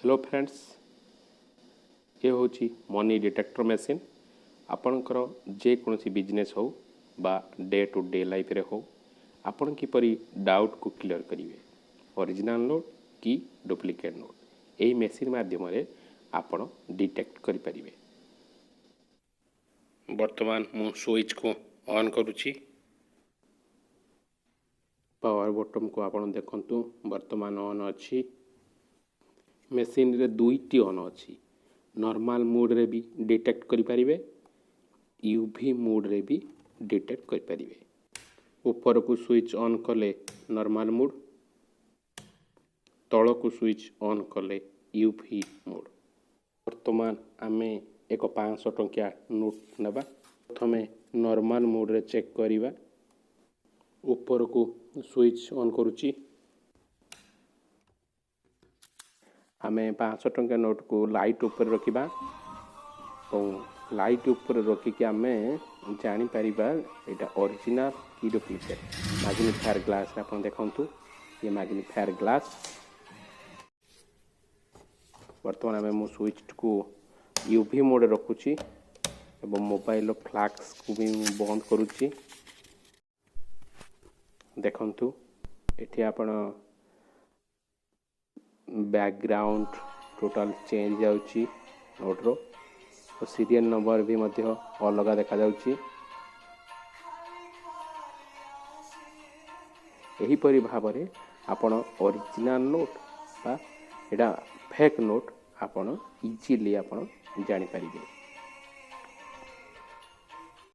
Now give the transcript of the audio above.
Hello friends, ଏ ହେଉଛି money detector machine. ଆପଣଙ୍କର ଯେକୌଣସି ବିଜନେସ୍ ହେଉ ବା ଡେ ଟୁ ଡେ ଲାଇଫ୍ରେ ହେଉ, ଆପଣ କିପରି ଡାଉଟ୍କୁ କ୍ଲିଅର୍ କରିବେ, ଅରିଜିନାଲ୍ ନୋଟ୍ କି ଡୁପ୍ଲିକେଟ୍ ନୋଟ୍, ଏହି ମେସିନ୍ ମାଧ୍ୟମରେ ଆପଣ ଡିଟେକ୍ଟ କରିପାରିବେ। ବର୍ତ୍ତମାନ ମୁଁ ସୁଇଚ୍କୁ ଅନ୍ କରୁଛି। ପାୱାର ବଟନ୍କୁ ଆପଣ ଦେଖନ୍ତୁ, ବର୍ତ୍ତମାନ ଅନ୍ ଅଛି। ମେସିନ୍ରେ ଦୁଇଟି ଅନ୍ ଅଛି। ନର୍ମାଲ୍ ମୋଡ଼୍ରେ ବି ଡିଟେକ୍ଟ କରିପାରିବେ, ୟୁଭି ମୋଡ଼୍ରେ ବି ଡିଟେକ୍ଟ କରିପାରିବେ। ଉପରକୁ ସୁଇଚ୍ ଅନ୍ କଲେ ନର୍ମାଲ୍ ମୋଡ଼୍, ତଳକୁ ସୁଇଚ୍ ଅନ୍ କଲେ ୟୁଭି ମୋଡ଼୍। ବର୍ତ୍ତମାନ ଆମେ ଏକ 500 ଟଙ୍କିଆ ନୋଟ୍ ନେବା। ପ୍ରଥମେ ନର୍ମାଲ୍ ମୋଡ଼୍ରେ ଚେକ୍ କରିବା। ଉପରକୁ ସୁଇଚ୍ ଅନ୍ କରୁଛି। ଆମେ 500 ଟଙ୍କିଆ ନୋଟ୍କୁ ଲାଇଟ୍ ଉପରେ ରଖିବା ଏବଂ ଲାଇଟ୍ ଉପରେ ରଖିକି ଆମେ ଜାଣିପାରିବା ଏଇଟା ଅରିଜିନାଲ୍ କି ଡୁପ୍ଲିକେଟ୍। ମ୍ୟାଗ୍ନିଫାୟାର୍ ଗ୍ଲାସ୍ରେ ଆପଣ ଦେଖନ୍ତୁ, ଇଏ ମ୍ୟାଗ୍ନିଫାୟାର୍ ଗ୍ଲାସ୍। ବର୍ତ୍ତମାନ ମୁଁ ସୁଇଚ୍କୁ ୟୁଭି ମୋଡ଼୍ରେ ରଖୁଛି ଏବଂ ମୋବାଇଲର ଫ୍ଲାକ୍ସକୁ ବି ମୁଁ ବନ୍ଦ କରୁଛି। ଦେଖନ୍ତୁ, ଏଠି ଆପଣ ବ୍ୟାକଗ୍ରାଉଣ୍ଡ ଟୋଟାଲ ଚେଞ୍ଜ ଯାଉଛି ନୋଟ୍ର ଓ ସିରିଏଲ୍ ନମ୍ବର ବି ମଧ୍ୟ ଅଲଗା ଦେଖାଯାଉଛି। ଏହିପରି ଭାବରେ ଆପଣ ଅରିଜିନାଲ୍ ନୋଟ୍ ବା ଏଇଟା ଫେକ୍ ନୋଟ୍ ଆପଣ ଇଜିଲି ଆପଣ ଜାଣିପାରିବେ।